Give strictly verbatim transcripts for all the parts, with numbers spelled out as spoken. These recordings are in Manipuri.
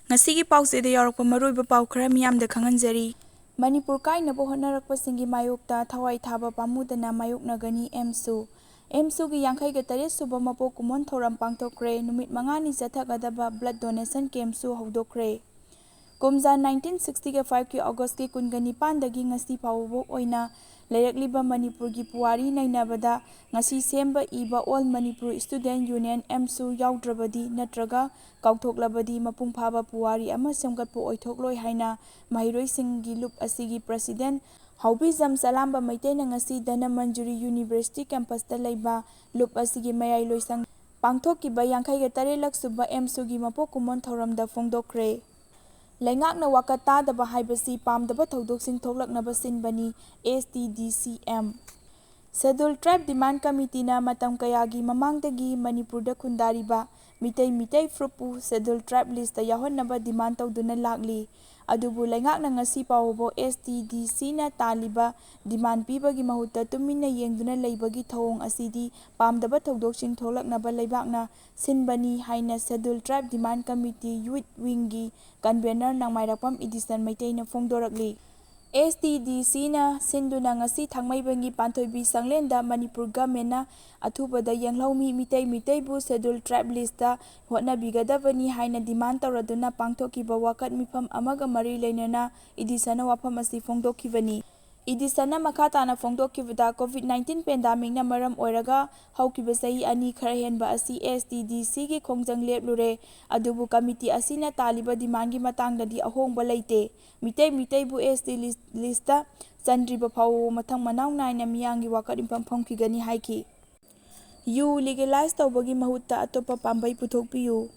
ꯉꯁꯤꯒꯤ ꯄꯥꯎꯆꯦꯗ ꯌꯥꯎꯔꯛꯄ ꯃꯔꯨꯑꯣꯏꯕ ꯄꯥꯎ ꯈꯔ ꯃꯤꯌꯥꯝꯗ ꯈꯪꯍꯟꯖꯔꯤ꯫ ꯃꯅꯤꯄꯨꯔ ꯀꯥꯏꯅꯕ ꯍꯣꯠꯅꯔꯛꯄꯁꯤꯡꯒꯤ ꯃꯥꯌꯣꯛꯇ ꯊꯋꯥꯏ ꯊꯥꯕ ꯄꯥꯝꯃꯨꯗꯅ ꯃꯥꯌꯣꯛꯅꯒꯅꯤ ꯑꯦꯝꯁꯨ꯫ ꯑꯦꯝꯁꯨꯒꯤ ꯌꯥꯡꯈꯩꯒ ꯇꯔꯦꯠ ꯁꯨꯕ ꯃꯄꯣꯛ ꯀꯨꯝꯑꯣꯟ ꯊꯧꯔꯝ ꯄꯥꯡꯊꯣꯛꯈ꯭ꯔꯦ꯫ ꯅꯨꯃꯤꯠ ꯃꯉꯥꯅꯤ ꯆꯠꯊꯒꯗꯕ blood donation campꯁꯨ ꯍꯧꯗꯣꯛꯈ꯭ꯔꯦ꯫ ꯀꯨꯝꯖꯥ nineteen sixty fiveꯀꯤ Augustꯀꯤ ꯀꯨꯟꯒ ꯅꯤꯄꯥꯟꯗꯒꯤ ꯉꯁꯤ ꯐꯥꯎꯕ ꯑꯣꯏꯅ ꯂꯩꯔꯛꯂꯤꯕ ꯃꯅꯤꯄꯨꯔꯒꯤ ꯄꯨꯋꯥꯔꯤ ꯅꯩꯅꯕꯗ ꯉꯁꯤ ꯁꯦꯝꯕ ꯏꯕ All Manipur Student Union ꯑꯦꯝꯁꯨ ꯌꯥꯎꯗ꯭ꯔꯕꯗꯤ ꯅꯠꯇ꯭ꯔꯒ ꯀꯥꯎꯊꯣꯛꯂꯕꯗꯤ ꯃꯄꯨꯡ ꯐꯥꯕ ꯄꯨꯋꯥꯔꯤ ꯑꯃ ꯁꯦꯝꯒꯠꯄ ꯑꯣꯏꯊꯣꯛꯂꯣꯏ ꯍꯥꯏꯅ ꯃꯍꯩꯔꯣꯏꯁꯤꯡꯒꯤ ꯂꯨꯞ ꯑꯁꯤꯒꯤ president ꯍꯥꯎꯕꯤꯖꯝ ꯆꯂꯥꯝꯕ ꯃꯩꯇꯩꯅ ꯉꯁꯤ ꯙꯅꯃꯟꯖꯨꯔꯤ University campusꯇ ꯂꯩꯕ ꯂꯨꯞ ꯑꯁꯤꯒꯤ ꯃꯌꯥꯏ ꯂꯣꯏꯁꯪ ꯄꯥꯡꯊꯣꯛꯈꯤꯕ ꯌꯥꯡꯈꯩꯒ ꯇꯔꯦꯠꯂꯛ ꯁꯨꯕ ꯑꯦꯝꯁꯨꯒꯤ ꯃꯄꯣꯛ ꯀꯨꯝꯑꯣꯟ ꯊꯧꯔꯝꯗ ꯐꯣꯡꯗꯣꯛꯈ꯭ꯔꯦ꯫ ꯂꯩꯉꯥꯛꯅ ꯋꯥꯀꯠ ꯇꯥꯗꯕ ꯍꯥꯏꯕꯁꯤ ꯄꯥꯝꯗꯕ ꯊꯧꯗꯣꯛꯁꯤꯡ ꯊꯣꯛꯂꯛꯅꯕ ꯁꯤꯟꯕꯅꯤ, S T D C M꯫ Scheduled Tribe Demand Committeeꯅ ꯃꯇꯝ ꯀꯌꯥꯒꯤ ꯃꯃꯥꯡꯗꯒꯤ ꯃꯅꯤꯄꯨꯔꯗ ꯈꯨꯟꯗꯥꯔꯤꯕ Meitei Meitei ꯐꯨꯔꯨꯞꯄꯨ Scheduled Tribe listꯇ ꯌꯥꯎꯍꯟꯅꯕ demand ꯇꯧꯗꯨꯅ ꯂꯥꯛꯂꯤ꯫ ꯑꯗꯨꯕꯨ ꯂꯩꯉꯥꯛꯅ ꯉꯁꯤ ꯐꯥꯎꯕ S T D Cꯅ ꯇꯥꯜꯂꯤꯕ demand ꯄꯤꯕꯒꯤ ꯃꯍꯨꯠꯇ ꯇꯨꯃꯤꯟꯅ ꯌꯦꯡꯗꯨꯅ ꯂꯩꯕꯒꯤ ꯊꯧꯑꯣꯡ ꯑꯁꯤꯗꯤ ꯄꯥꯝꯗꯕ ꯊꯧꯗꯣꯛꯁꯤꯡ ꯊꯣꯛꯂꯛꯅꯕ ꯂꯩꯕꯥꯛꯅ ꯁꯤꯟꯕꯅꯤ ꯍꯥꯏꯅ Scheduled Tribe Demand Committee Youth Wingꯒꯤ convener ꯅꯥꯡꯃꯥꯏꯔꯥꯛꯄꯝ ꯏꯗꯤꯁꯟ ꯃꯩꯇꯩꯅ ꯐꯣꯡꯗꯣꯔꯛꯂꯤ꯫ S T D Cꯅ ꯁꯤꯟꯗꯨꯅ ꯉꯁꯤ ꯊꯥꯡꯃꯩꯕꯟꯒꯤ ꯄꯥꯟꯊꯣꯏꯕꯤ ꯁꯪꯂꯦꯟꯗ ꯃꯅꯤꯄꯨꯔ governmentꯅ ꯑꯊꯨꯕꯗ ꯌꯦꯡꯂꯧꯃꯤ ꯃꯤꯇꯩ ꯃꯤꯇꯩꯕꯨ Scheduled Tribe listꯇ ꯍꯣꯠꯅꯕꯤꯒꯗꯕꯅꯤ ꯍꯥꯏꯅ demand ꯇꯧꯔꯗꯨꯅ ꯄꯥꯡꯊꯣꯛꯈꯤꯕ ꯋꯥꯀꯠ ꯃꯤꯐꯝ ꯑꯃꯒ ꯃꯔꯤ ꯂꯩꯅꯅ ꯏꯗꯤꯁꯟꯅ ꯋꯥꯐꯝ ꯑꯁꯤ ꯐꯣꯡꯗꯣꯛꯈꯤꯕꯅꯤ꯫ ꯏꯗꯤꯁꯟꯅ ꯃꯈꯥ ꯇꯥꯅ ꯐꯣꯡꯗꯣꯛꯈꯤꯕꯗ, COVID nineteen pandemicꯅ ꯃꯔꯝ ꯑꯣꯏꯔꯒ ꯍꯧꯈꯤꯕ ꯆꯍꯤ ꯑꯅꯤ ꯈꯔ ꯍꯦꯟꯕ ꯑꯁꯤ S T D Cꯒꯤ ꯈꯣꯡꯖꯪ ꯂꯦꯞꯂꯨꯔꯦ꯫ ꯑꯗꯨꯕꯨ committee ꯑꯁꯤꯅ ꯇꯥꯜꯂꯤꯕ demandꯒꯤ ꯃꯇꯥꯡꯗꯗꯤ ꯑꯍꯣꯡꯕ ꯂꯩꯇꯦ꯫ ꯃꯤꯇꯩ ꯃꯤꯇꯩꯕꯨ S T list, listꯇ ꯆꯟꯗ꯭ꯔꯤꯕ ꯐꯥꯎꯕ ꯃꯊꯪ ꯃꯅꯥꯎ ꯅꯥꯏꯅ ꯃꯤꯌꯥꯝꯒꯤ ꯋꯥꯀꯠ ꯃꯤꯐꯝ ꯐꯝꯈꯤꯒꯅꯤ ꯍꯥꯏꯈꯤ꯫ ꯌꯨ legalize ꯇꯧꯕꯒꯤ ꯃꯍꯨꯠꯇ ꯑꯇꯣꯞꯄ ꯄꯥꯝꯕꯩ ꯄꯨꯊꯣꯛꯄꯤꯌꯨ꯫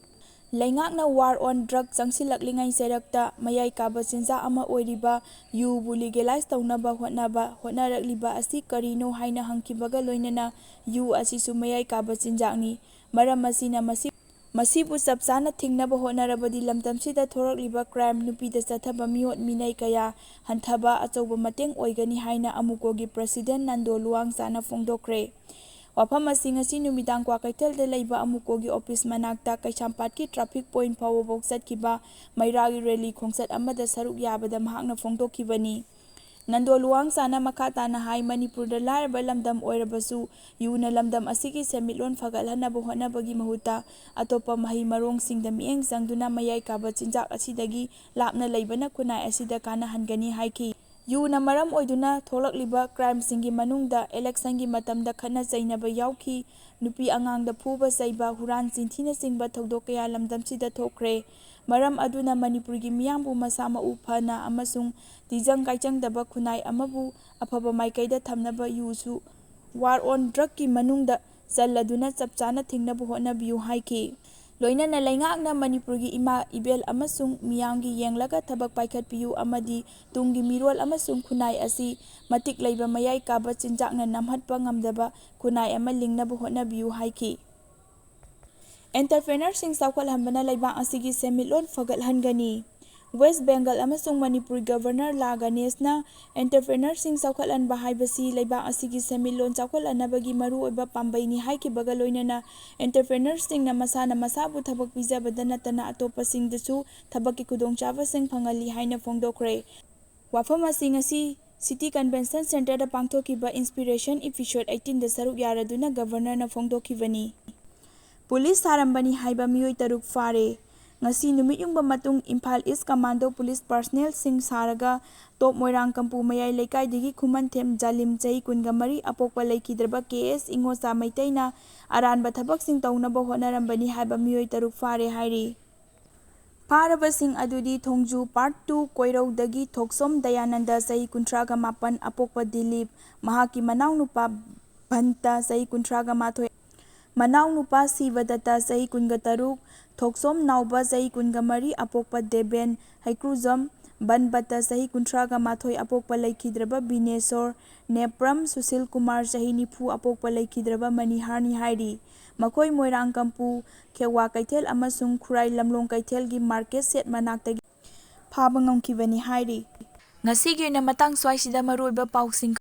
ꯂꯩꯉꯥꯛꯅ war on drug ꯆꯪꯁꯤꯜꯂꯛꯂꯤꯉꯩ ꯆꯩꯔꯛꯇ ꯃꯌꯥꯏ ꯀꯥꯕ ꯆꯤꯟꯖꯥꯛ ꯑꯃ ꯑꯣꯏꯔꯤꯕ ꯌꯨꯕꯨ legalize ꯇꯧꯅꯕ ꯍꯣꯠꯅꯕ, ꯍꯣꯠꯅꯔꯛꯂꯤꯕ ꯑꯁꯤ ꯀꯔꯤꯅꯣ ꯍꯥꯏꯅ ꯍꯪꯈꯤꯕꯒ ꯂꯣꯏꯅꯅ ꯌꯨ ꯑꯁꯤꯁꯨ ꯃꯌꯥꯏ ꯀꯥꯕ ꯆꯤꯟꯖꯥꯛꯅꯤ꯫ ꯃꯔꯝ ꯑꯁꯤꯅ ꯃꯁꯤ, ꯃꯁꯤꯕꯨ ꯆꯞ ꯆꯥꯅ ꯊꯤꯡꯅꯕ ꯍꯣꯠꯅꯔꯕꯗꯤ ꯂꯝꯗꯝꯁꯤꯗ ꯊꯣꯔꯛꯂꯤꯕ crime, ꯅꯨꯄꯤꯗ ꯆꯠꯊꯕ ꯃꯤꯑꯣꯠ ꯃꯤꯅꯩ ꯀꯌꯥ ꯍꯟꯊꯕ ꯑꯆꯧꯕ ꯃꯇꯦꯡ ꯑꯣꯏꯒꯅꯤ ꯍꯥꯏꯅ ꯑꯃꯨꯀꯣꯒꯤ president ꯅꯟꯗꯣ ꯂꯨꯋꯥꯡꯆꯥꯅ ꯐꯣꯡꯗꯣꯛꯈ꯭ꯔꯦ꯫ ꯋꯥꯐꯝ ꯑꯁꯤ ꯉꯁꯤ ꯅꯨꯃꯤꯗꯥꯡ ꯀ꯭ꯋꯥꯀꯩꯊꯦꯜꯗ ꯂꯩꯕ ꯑꯃꯨꯀꯣꯒꯤ ꯑꯣꯐꯤꯁ ꯃꯅꯥꯛꯇ ꯀꯩꯁꯥꯝꯄꯥꯠꯀꯤ ꯇ꯭ꯔꯥꯐꯤꯛ ꯄꯣꯏꯟꯠ ꯐꯥꯎꯕꯐꯥꯎ ꯆꯠꯈꯤꯕ ꯃꯩꯔꯥꯒꯤ ꯔꯦꯂꯤ ꯈꯣꯡꯆꯠ ꯑꯃꯗ ꯁꯔꯨꯛ ꯌꯥꯕꯗ ꯃꯍꯥꯛꯅ ꯐꯣꯡꯗꯣꯛꯈꯤꯕꯅꯤ꯫ ꯅꯟꯗꯣ ꯂꯨꯋꯥꯡꯆꯥꯅ ꯃꯈꯥ ꯇꯥꯅ ꯍꯥꯏ, ꯃꯅꯤꯄꯨꯔꯗ ꯂꯥꯏꯔꯕ ꯂꯝꯗꯝ ꯑꯣꯏꯔꯕꯁꯨ ꯌꯨꯅ ꯂꯝꯗꯝ ꯑꯁꯤꯒꯤ ꯁꯦꯟꯃꯤꯠꯂꯣꯟ ꯐꯒꯠꯍꯟꯅꯕ ꯍꯣꯠꯅꯕꯒꯤ ꯃꯍꯨꯠꯇ ꯑꯇꯣꯞꯄ ꯃꯍꯩ ꯃꯔꯣꯡꯁꯤꯡꯗ ꯃꯤꯠꯌꯦꯡ ꯆꯪꯗꯨꯅ ꯃꯌꯥꯏ ꯀꯥꯕ ꯆꯤꯟꯖꯥꯛ ꯑꯁꯤꯗꯒꯤ ꯂꯥꯞꯅ ꯂꯩꯕꯅ ꯈꯨꯟꯅꯥꯏ ꯑꯁꯤꯗ ꯀꯥꯟꯅꯍꯟꯒꯅꯤ ꯍꯥꯏꯈꯤ꯫ ꯌꯨꯅ ꯃꯔꯝ ꯑꯣꯏꯗꯨꯅ ꯊꯣꯛꯂꯛꯂꯤꯕ ꯀ꯭ꯔꯥꯏꯝꯁꯤꯡꯒꯤ ꯃꯅꯨꯡꯗ ꯏꯂꯦꯛꯁꯟꯒꯤ ꯃꯇꯝꯗ ꯈꯠꯅ ꯆꯩꯅꯕ ꯌꯥꯎꯈꯤ, ꯅꯨꯄꯤ ꯑꯉꯥꯡꯗ ꯐꯨꯕ ꯆꯩꯕ, ꯍꯨꯔꯥꯟ ꯆꯤꯟꯊꯤꯅꯆꯤꯡꯕ ꯊꯧꯗꯣꯛ ꯀꯌꯥ ꯂꯝꯗꯝꯁꯤꯗ ꯊꯣꯛꯈ꯭ꯔꯦ꯫ ꯃꯔꯝ ꯑꯗꯨꯅ ꯃꯅꯤꯄꯨꯔꯒꯤ ꯃꯤꯌꯥꯝꯕꯨ ꯃꯁꯥ ꯃꯎ ꯐꯅ ꯑꯃꯁꯨꯡ ꯇꯤꯖꯪ ꯀꯥꯏꯆꯪꯗꯕ ꯈꯨꯟꯅꯥꯏ ꯑꯃꯕꯨ ꯑꯐꯕ ꯃꯥꯏꯀꯩꯗ ꯊꯝꯅꯕ ꯌꯨꯁꯨ ꯋꯥꯔ ꯑꯣꯟ ꯗ꯭ꯔꯒꯀꯤ ꯃꯅꯨꯡꯗ ꯆꯜꯂꯗꯨꯅ ꯆꯞ ꯆꯥꯅ ꯊꯤꯡꯅꯕ ꯍꯣꯠꯅꯕꯤꯌꯨ ꯍꯥꯏꯈꯤ꯫ ꯂꯣꯏꯅꯅ ꯂꯩꯉꯥꯛꯅ ꯃꯅꯤꯄꯨꯔꯒꯤ ꯏꯃꯥ ꯏꯕꯦꯜ ꯑꯃꯁꯨꯡ ꯃꯤꯌꯥꯝꯒꯤ ꯌꯦꯡꯂꯒ ꯊꯕꯛ ꯄꯥꯏꯈꯠꯄꯤꯌꯨ ꯑꯃꯗꯤ ꯇꯨꯡꯒꯤ ꯃꯤꯔꯣꯜ ꯑꯃꯁꯨꯡ ꯈꯨꯟꯅꯥꯏ ꯑꯁꯤ ꯃꯇꯤꯛ ꯂꯩꯕ ꯃꯌꯥꯏ ꯀꯥꯕ ꯆꯤꯟꯖꯥꯛꯅ ꯅꯝꯍꯠꯄ ꯉꯝꯗꯕ ꯈꯨꯟꯅꯥꯏ ꯑꯃ ꯂꯤꯡꯅꯕ ꯍꯣꯠꯅꯕꯤꯌꯨ ꯍꯥꯏꯈꯤ꯫ ꯑꯦꯟꯇꯔꯄ꯭ꯔꯦꯅꯔꯁꯤꯡ ꯆꯥꯎꯈꯠꯍꯟꯕꯅ ꯂꯩꯕꯥꯛ ꯑꯁꯤꯒꯤ ꯁꯦꯟꯃꯤꯠꯂꯣꯟ ꯐꯒꯠꯍꯟꯒꯅꯤ꯫ ꯋꯦꯁ ꯕꯦꯡꯒꯜ ꯑꯃꯁꯨꯡ ꯃꯅꯤꯄꯨꯔꯒꯤ ꯒꯕꯔꯅꯔ ꯂꯥ ꯒꯅꯦꯁꯅ ꯑꯦꯟꯇꯔꯄ꯭ꯔꯦꯅꯔꯁꯤꯡ ꯆꯥꯎꯈꯠꯍꯟꯕ ꯍꯥꯏꯕꯁꯤ ꯂꯩꯕꯥꯛ ꯑꯁꯤꯒꯤ ꯁꯦꯟꯃꯤꯠꯂꯣꯟ ꯆꯥꯎꯈꯠꯍꯟꯅꯕꯒꯤ ꯃꯔꯨꯑꯣꯏꯕ ꯄꯥꯝꯕꯩꯅꯤ ꯍꯥꯏꯈꯤꯕꯒ ꯂꯣꯏꯅꯅ ꯑꯦꯟꯇꯔꯄ꯭ꯔꯦꯅꯔꯁꯤꯡꯅ ꯃꯁꯥꯅ ꯃꯁꯥꯕꯨ ꯊꯕꯛ ꯄꯤꯖꯕꯗ ꯅꯠꯇꯅ ꯑꯇꯣꯞꯄꯁꯤꯡꯗꯁꯨ ꯊꯕꯛꯀꯤ ꯈꯨꯗꯣꯡꯆꯥꯕꯁꯤꯡ ꯐꯪꯍꯜꯂꯤ ꯍꯥꯏꯅ ꯐꯣꯡꯗꯣꯛꯈ꯭ꯔꯦ꯫ ꯋꯥꯐꯝ ꯑꯁꯤ ꯉꯁꯤ ꯁꯤꯇꯤ ꯀꯟꯚꯦꯟꯁꯟ ꯁꯦꯟꯇꯔꯗ ꯄꯥꯡꯊꯣꯛꯈꯤꯕ ꯏꯟꯁꯄꯤꯔꯦꯁꯟ ꯏꯄꯤꯁꯣꯗ ꯑꯩꯠꯇꯤꯟꯗ ꯁꯔꯨꯛ ꯌꯥꯔꯗꯨꯅ ꯒꯕꯔꯅꯔꯅ ꯐꯣꯡꯗꯣꯛꯈꯤꯕꯅꯤ꯫ ꯄꯨꯂꯤꯁ ꯁꯥꯔꯝꯕꯅꯤ ꯍꯥꯏꯕ ꯃꯤꯑꯣꯏ ꯇꯔꯨꯛ ꯐꯥꯔꯦ꯫ ꯉꯁꯤ ꯅꯨꯃꯤꯠ ꯌꯨꯡꯕ ꯃꯇꯨꯡ ꯏꯝꯐꯥꯜ ꯏꯁ ꯀꯃꯥꯟꯗꯣ ꯄꯨꯂꯤꯁ ꯄꯥꯔꯁꯅꯦꯜꯁꯤꯡ ꯁꯥꯔꯒ ꯇꯣꯞ ꯃꯣꯏꯔꯥꯡꯀꯝꯄꯨ ꯃꯌꯥꯏ ꯂꯩꯀꯥꯏꯗꯒꯤ ꯈꯨꯃꯟꯊꯦꯝ ꯖꯥꯂꯤꯝ ꯆꯍꯤ ꯀꯨꯟꯒ ꯃꯔꯤ ꯑꯄꯣꯛꯄ ꯂꯩꯈꯤꯗ꯭ꯔꯕ ꯀꯦ ꯑꯦꯁ ꯏꯉꯣꯆꯥ ꯃꯩꯇꯩꯅ ꯑꯔꯥꯟꯕ ꯊꯕꯛꯁꯤꯡ ꯇꯧꯅꯕ ꯍꯣꯠꯅꯔꯝꯕꯅꯤ ꯍꯥꯏꯕ ꯃꯤꯑꯣꯏ ꯇꯔꯨꯛ ꯐꯥꯔꯦ ꯍꯥꯏꯔꯤ꯫ ꯐꯥꯔꯕꯁꯤꯡ ꯑꯗꯨꯗꯤ ꯊꯣꯡꯖꯨ ꯄꯥꯔꯠ ꯇꯨ ꯀꯣꯏꯔꯧꯗꯒꯤ ꯊꯣꯛꯁꯣꯝ ꯗꯌꯥꯅꯟꯗ ꯆꯍꯤ ꯀꯨꯟꯊ꯭ꯔꯥꯒ ꯃꯥꯄꯟ ꯑꯄꯣꯛꯄ ꯗꯤꯂꯤꯞ, ꯃꯍꯥꯛꯀꯤ ꯃꯅꯥꯎꯅꯨꯄꯥ ꯚꯟꯇ ꯆꯍꯤ ꯀꯨꯟꯊ꯭ꯔꯥꯒ ꯃꯥꯊꯣꯏ, ꯃꯅꯥꯎꯅꯨꯄꯥ ꯁꯤꯕꯗꯠꯇ ꯆꯍꯤ ꯀꯨꯟꯒ ꯇꯔꯨꯛ, ꯊꯣꯛꯁꯣꯝ ꯅꯥꯎꯕ ꯆꯍꯤ ꯀꯨꯟꯒ ꯃꯔꯤ ꯑꯄꯣꯛꯄ ꯗꯦꯕꯦꯟ, ꯍꯩꯀ꯭ꯔꯨꯖꯝ ꯕꯟꯕꯠꯇ ꯆꯍꯤ ꯀꯨꯟꯊ꯭ꯔꯥꯒ ꯃꯥꯊꯣꯏ ꯑꯄꯣꯛꯄ ꯂꯩꯈꯤꯗ꯭ꯔꯕ ꯕꯤꯅꯦꯁꯣꯔ, ꯅꯦꯄ꯭ꯔꯝ ꯁꯨꯁꯤꯜ ꯀꯨꯃꯥꯔ ꯆꯍꯤ ꯅꯤꯐꯨ ꯑꯄꯣꯛꯄ ꯂꯩꯈꯤꯗ꯭ꯔꯕ ꯃꯅꯤꯍꯥꯔꯅꯤ ꯍꯥꯏꯔꯤ꯫ ꯃꯈꯣꯏ ꯃꯣꯏꯔꯥꯡꯀꯝꯄꯨ, ꯈꯦꯋꯥ ꯀꯩꯊꯦꯜ ꯑꯃꯁꯨꯡ ꯈꯨꯔꯥꯏ ꯂꯝꯂꯣꯡ ꯀꯩꯊꯦꯜꯒꯤ ꯃꯥꯔꯀꯦꯠ ꯁꯦꯠ ꯃꯅꯥꯛꯇꯒꯤ ꯐꯥꯕ ꯉꯝꯈꯤꯕꯅꯤ ꯍꯥꯏꯔꯤ꯫ ꯉꯁꯤꯒꯤ ꯑꯣꯏꯅ ꯃꯇꯥꯡ ꯁ꯭ꯋꯥꯏꯁꯤꯗ ꯃꯔꯨꯑꯣꯏꯕ ꯄꯥꯎꯁꯤꯡ